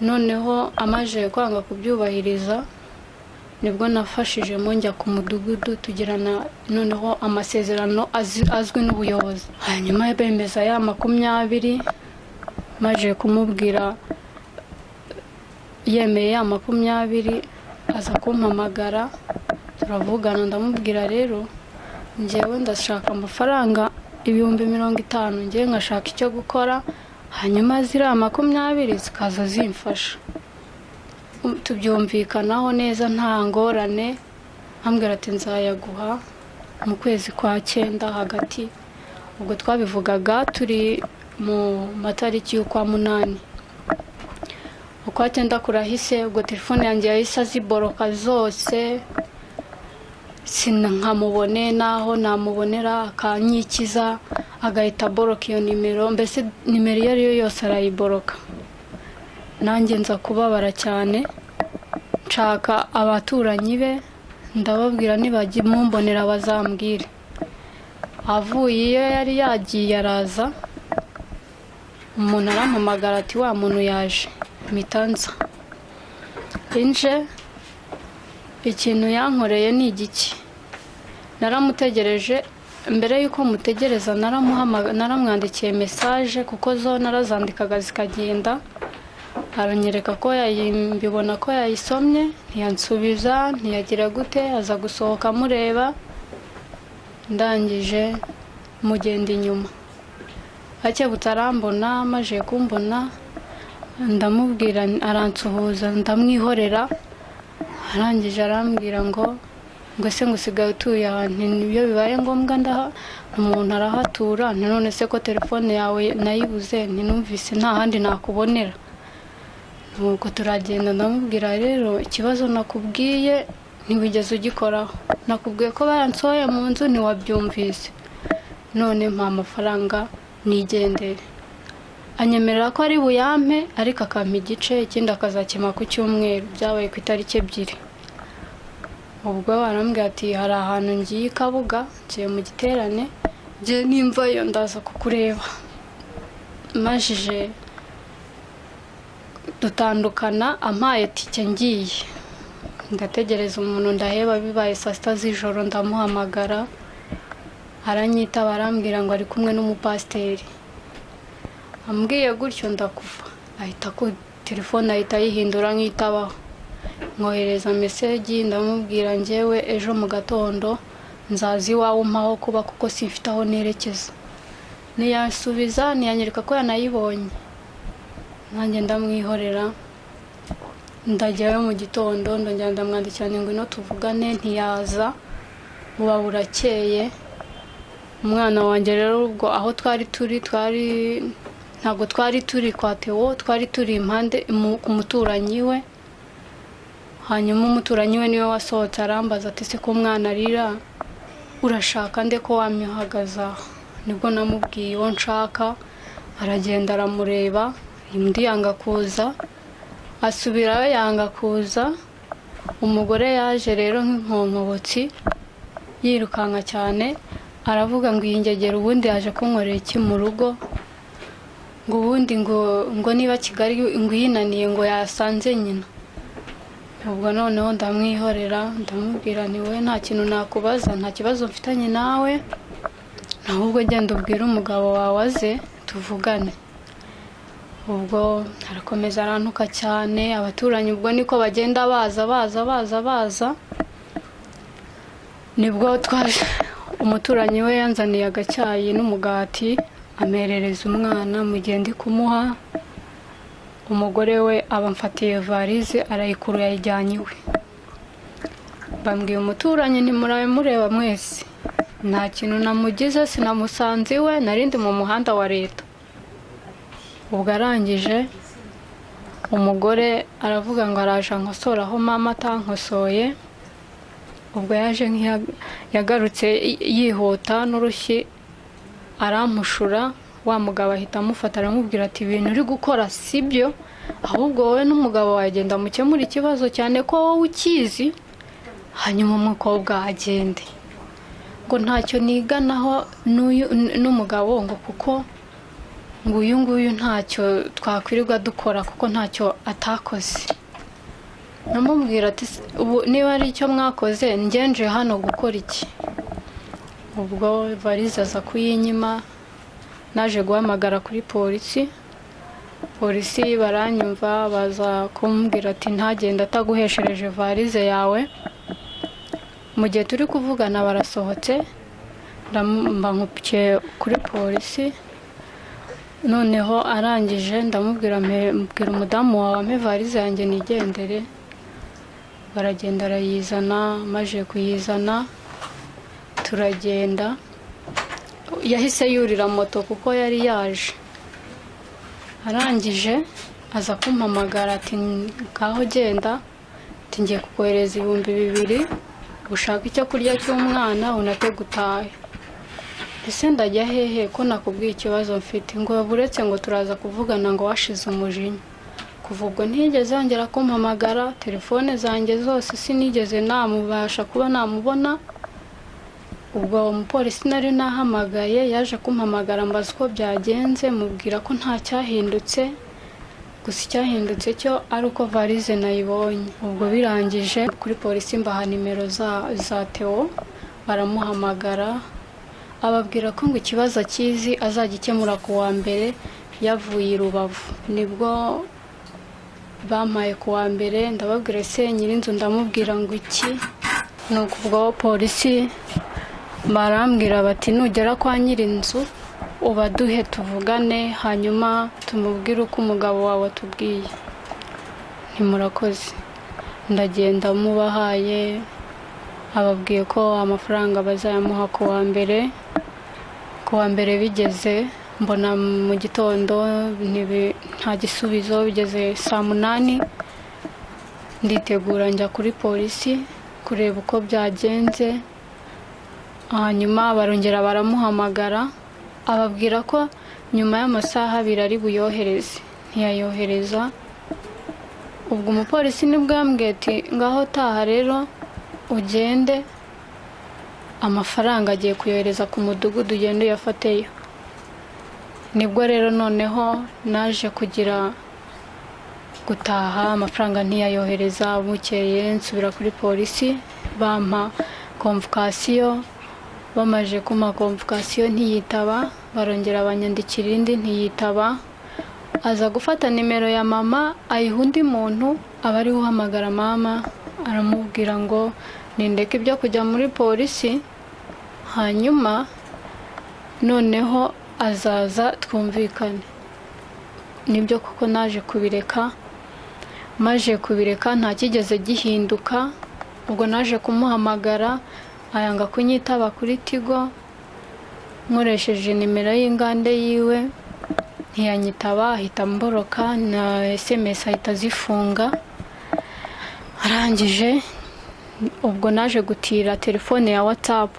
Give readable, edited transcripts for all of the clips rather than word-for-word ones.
Noneho amaze kwanga kubyubahiriza, nibwo nafashijemo njya ku mudugudu, tugirana noneho amasezerano azwi n'ubuyobozi. Hanyuma bemeza ya 20, maje kumubwira yemeye ya 20, aza kumpamagara turavugana. Ndamubwira rero njyewe ndashaka amafaranga 50,000, njyewe nkashaka icyo gukora, hanyuma ziriya 20 zikaza zimfasha. Tubyumvikanaho neza nta ngorane. Ambwira ati nzayaguha mu kwezi kwa 9 hagati. Ubwo twabivugaga turi mu matariki y'ukwa 8, ukwa 9 kurahise. Ubwo telefone yanjye yahise aziboroka zose, nkamubone naho namubonera akanyikiza, agahita aboroka iyo nimero, mbese nimero iyo ari yo yose arayiboroka. Nanjye nza kubabara cyane, nshaka abaturanyi be, ndababwira nibajya mumbonera bazambwire. Avuye iyo yari yagiye araza, umuntu arampamagara ati wa muntu yaje, mpita nza. Inje ikintu yankoreye ni igiki? Naramutegereje, mbere y'uko mutegereza naramwandikiye message, kuko zo narazandikaga zikagenda. Aranyereka ko mbibona ko yayisomye, ntiyansubiza, ntiyagira gute, aza gusohoka amureba. Ndangije mugenda inyuma, akebutse arambona. Amaze kumbona ndamubwira, aransuhuza, ndamwihorera. Arangije arambwira ngo ese ngo usigaye utuye ahantu, iyo bibaye ngombwa ndaha umuntu arahatura. None se ko telefone yawe nayibuze, ntinumvise nta handi nakubonera? Nuko turagenda, ndamubwira rero ikibazo nakubwiye ntiwigeze ugikoraho, nakubwiye ko baransohoye mu nzu ntiwabyumvise, none mpa amafaranga nigendere. Anyemerera ko ari buyampe, ariko akampa igice, ikindi akazakima ku cyumweru. Byabaye ku itariki 2. Ubwo arambwira ati hari ahantu ngiye i Kabuga, ngiye mu giterane, ngiye nimvayo ndaza kukureba. Majije dutandukana ampaye tike ngiye, ndategereza umuntu ndaheba. Bibaye saa 6 z'ijoro ndamuhamagara, aranyitaba, arambwira ngo ari kumwe n'umupasiteri. Ambwiye gutyo ndakupa, ahita ku telefone ahita ayihindura nk'itabaho. Nkohereza meseji ndamubwira njyewe ejo mu gatondo nzaza iwawe umpaho kuba, kuko simfite aho nerekeza. Ntiyasubiza, ntiyanyereka ko yanayibonye. Nanjye ndamwihorera, ndajyayo mu gitondo, ndongera ndamwandikira ngo ino tuvugane, ntiyaza. Buba burakeye. Umwana wanjye rero ubwo aho twari turi, twari ntabwo twari turi kwa Theo, twari turi impande ku muturanyi we. Hanyuma umuturanyi we niwe wasohotse arambaza ati se ko umwana arira urashaka nde ko wamyuhagaza? Nibwo namubwiye uwo nshaka, aragenda aramureba, undi yanga kuza, asubirayo yanga kuza. Umugore yaje rero nk'inkonkobotsi yirukanka cyane, aravuga ngo iyi ngegera ubundi yaje kunkorera iki mu rugo, ngo ubundi ngo niba Kigali ngo uyinaniye ngo yasanze nyina. Ubwo noneho ndamwihorera, ndamubwira nti wowe nta kintu nakubaza, nta kibazo mfitanye nawe, ahubwo genda ubwire umugabo wawe aze tuvugane. Ubwo arakomeza arantuka cyane, abaturanyi ubwo niko bagenda baza baza baza baza. Nibwo umuturanyi we yanzaniye agacyayi n'umugati, amerereza umwana mu gihe ndi kumuha. Umugore we abamfatiye varize arayikura yayijyanye iwe. Bambwiye umuturanyi ntimurabe mureba mwese, nta kintu namugize, sinamusanze iwe, narindi mu muhanda wa leta. Ubwo arangije umugore aravuga ngo araje ankosora aho mama atankosoye. Ubwo yaje yagarutse yihuta n'urushyi arampushura. Wa mugabo ahita amufata aramubwira ati ibintu uri gukora sibyo, ahubwo wowe n'umugabo wagenda mukemura ikibazo cyane ko wowe ukizi, hanyuma umukobwa agende. Ngo ntacyo niganaho n'umugabo ngo kuko Ngo uyu nguyu ntacyo twakwirirwa dukora kuko ntacyo atakoze. Namubwira ati ubu niba ari icyo mwakoze, ngenje hano gukora iki? Ubwo varize aza kuyinyima. Naje guhamagara kuri polisi, polisi baranyumva, baza kumbwira ati ntagende ataguheshereje varize yawe. Mu gihe turi kuvugana barasohotse, mba nkupikiye kuri polisi. Noneho arangije ndamubwira, mbwira umudamu wawe ampe varize yanjye nigendere. Baragenda arayizana, maze kuyizana turagenda. Yahise yurira moto kuko yari yaje. Arangije aza kumpamagara ati ngaho genda, ati ngiye kukohereza 2000 ushaka icyo kurya cy'umwana unate gutahe. Ese ndajya hehe ko nakubwiye ikibazo mfite? Ngo buretse, ngo turaza kuvugana, ngo washize umujinya. Kuva ubwo ntiyigeze yongera kumpamagara, telefone zanjye zose sinigeze namubasha kuba namubona. Ubwo umupolisi nari nahamagaye yaje kumpamagara, mbaza uko byagenze, mubwira ko nta cyahindutse, gusa icyahindutse cyo ari uko varize nayibonye. Ubwo birangije kuri polisi mbaha nimero za Theo, baramuhamagara, ababwira ko ngo ikibazo akizi azagikemura ku wa mbere yavuye i Rubavu. Nibwo bampaye ku wa mbere, ndababwira ese nyir'inzu ndamubwira ngo iki? Ni ubwo polisi barambwira bati nugera kwa nyir'inzu ubaduhe tuvugane, hanyuma tumubwire uko umugabo wawe atubwiye. Ntimurakoze. Ndagenda mubahaye, ababwiye ko amafaranga bazayamuha ku wa mbere. Ku wa mbere bigeze mbona mu gitondo nta gisubizo. Bigeze saa 8 nditegura njya kuri polisi kureba uko byagenze. Hanyuma barongera baramuhamagara, ababwira ko nyuma y'amasaha 2 ari buyohereze, ntiyayohereza. Ubwo umupolisi nibwo yambwiye ati ngaho taha rero ugende, amafaranga agiye kuyohereza ku mudugudu, ugende uyafateyo. Nibwo rero noneho naje kugira gutaha, amafaranga ntiyayohereza. Bukeye nsubira kuri polisi bampa komvokasiyo, bamaze kumpa komvokasiyo ntiyitaba, barongera banyandikira indi ntiyitaba. Aza gufata nimero ya mama ayiha undi muntu, aba ariwe uhamagara mama, aramubwira ngo nindeke ibyo kujya muri polisi, hanyuma noneho azaza twumvikane. Nibyo kuko naje kubireka, maje kubireka nta kigeze gihinduka. Ubwo naje kumuhamagara ayanga kunyitaba kuri Tigo, nkoresheje nimero y'ingande yiwe ntiyanyitaba, ahita mboroka na SMS ahita azifunga. Arangije ubwo naje gutira telefone ya WhatsApp,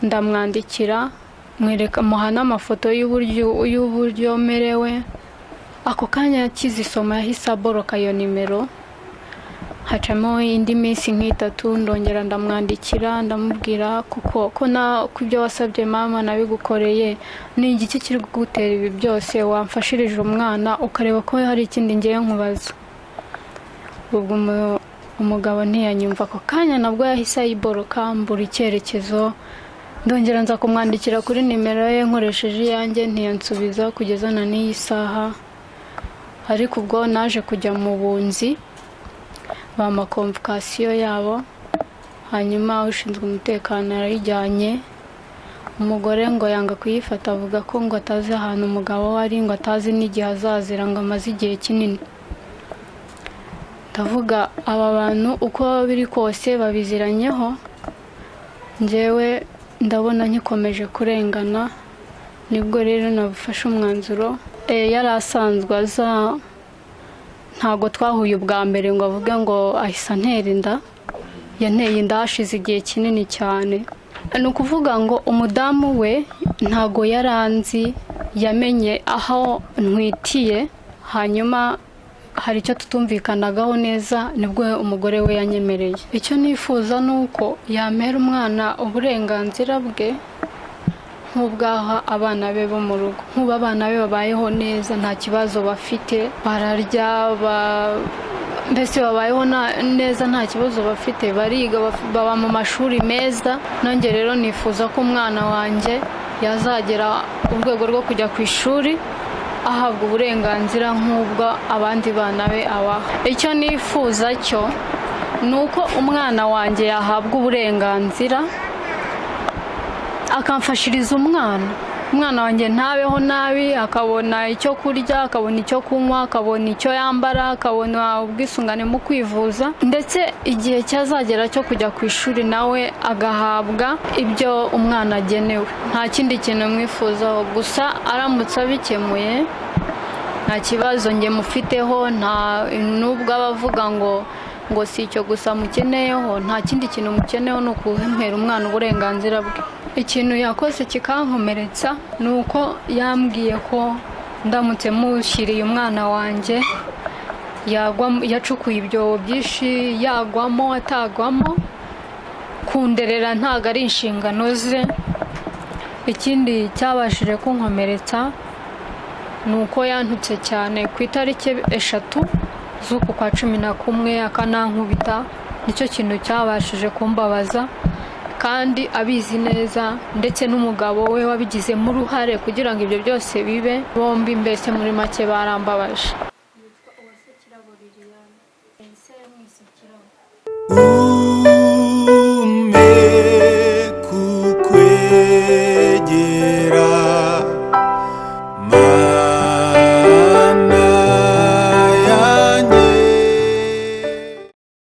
ndamwandikira, mwereka, muha n'amafoto y'uburyo merewe. Ako kanya akizisoma yahise aboroka iyo nimero. Hacamo indi minsi nk'itatu, ndongera ndamwandikira, ndamubwira kuko ko na ko ibyo wasabye mama nabigukoreye, ni igiki kiri kugutera ibi byose? Wamfashirije umwana ukareba ko hari ikindi ngiye nkubaza. Ubwo umugabo ntiyanyumva, ako kanya nabwo yahise ayiboroka, mbura icyerekezo. Ndongera nza kumwandikira kuri nimero ye nkoresheje iyanjye, ntiyansubiza kugeza na n'iyi saha. Ariko ubwo naje kujya mu bunzi, bampa komvokasiyo yabo, hanyuma ushinzwe umutekano yarayijyanye. Umugore ngo yanga kuyifata, avuga ko ngo atazi ahantu umugabo we ari, ngo atazi n'igihe azazira, ngo amaze igihe kinini. Ndavuga aba bantu uko biri kose babiziranyeho, njyewe ndabona nkikomeje kurengana. Nibwo rero nafashe umwanzuro. Yari asanzwe aza, ntabwo twahuye ubwa mbere ngo avuge ngo ahise antera inda. Yanteye inda hashize igihe kinini cyane. Ni ukuvuga ngo umudamu we ntago yaranzi, yamenye aho ntwitiye, hanyuma hari icyo tutumvikanagaho neza, nibwo umugore we yanyemereye. Icyo nifuza ni uko yamera umwana uburenganzira bwe. nk'ubwaha abana be bo mu rugo. Nk'ubu abana be babayeho neza, nta kibazo bafite, bararya, mbese babayeho neza, nta kibazo bafite, bariga, baba mu mashuri meza. Nanjye rero nifuza ko umwana wanjye yazagera urwego rwo kujya ku ishuri ahabwa uburenganzira nk'ubwo abandi bana be abaha. Icyo nifuza cyo ni uko umwana wanjye yahabwa uburenganzira akamfashiriza umwana wanjye ntabeho nabi, akabona icyo kurya, akabona icyo kunywa, akabona icyo yambara, akabona ubwisungane mu kwivuza, ndetse igihe cyazagera cyo kujya ku ishuri nawe agahabwa ibyo umwana agenewe. Nta kindi kintu mwifuzaho, gusa aramutse abikemuye nta kibazo njye mufiteho. Nta nubwo aba avuga ngo si icyo gusa mukeneyeho, nta kindi kintu mukeneyeho, ni ukuhera umwana uburenganzira bwe. Ikintu yakoze kikankomeretsa ni uko yambwiye ko ndamutse mushyiriye umwana wanjye yacukuye ibyobo byinshi, yagwamo atagwamo, kunderera ntabwo ari inshingano ze. Ikindi cyabashije kunkomeretsa ni uko yantutse cyane ku itariki 3 z'uku kwa 11 akanankubita. Nicyo kintu cyabashije kumbabaza, kandi abizi neza, ndetse n'umugabo we wabigizemo uruhare kugira ngo ibyo byose bibe. Bombi mbese muri make barambabaje.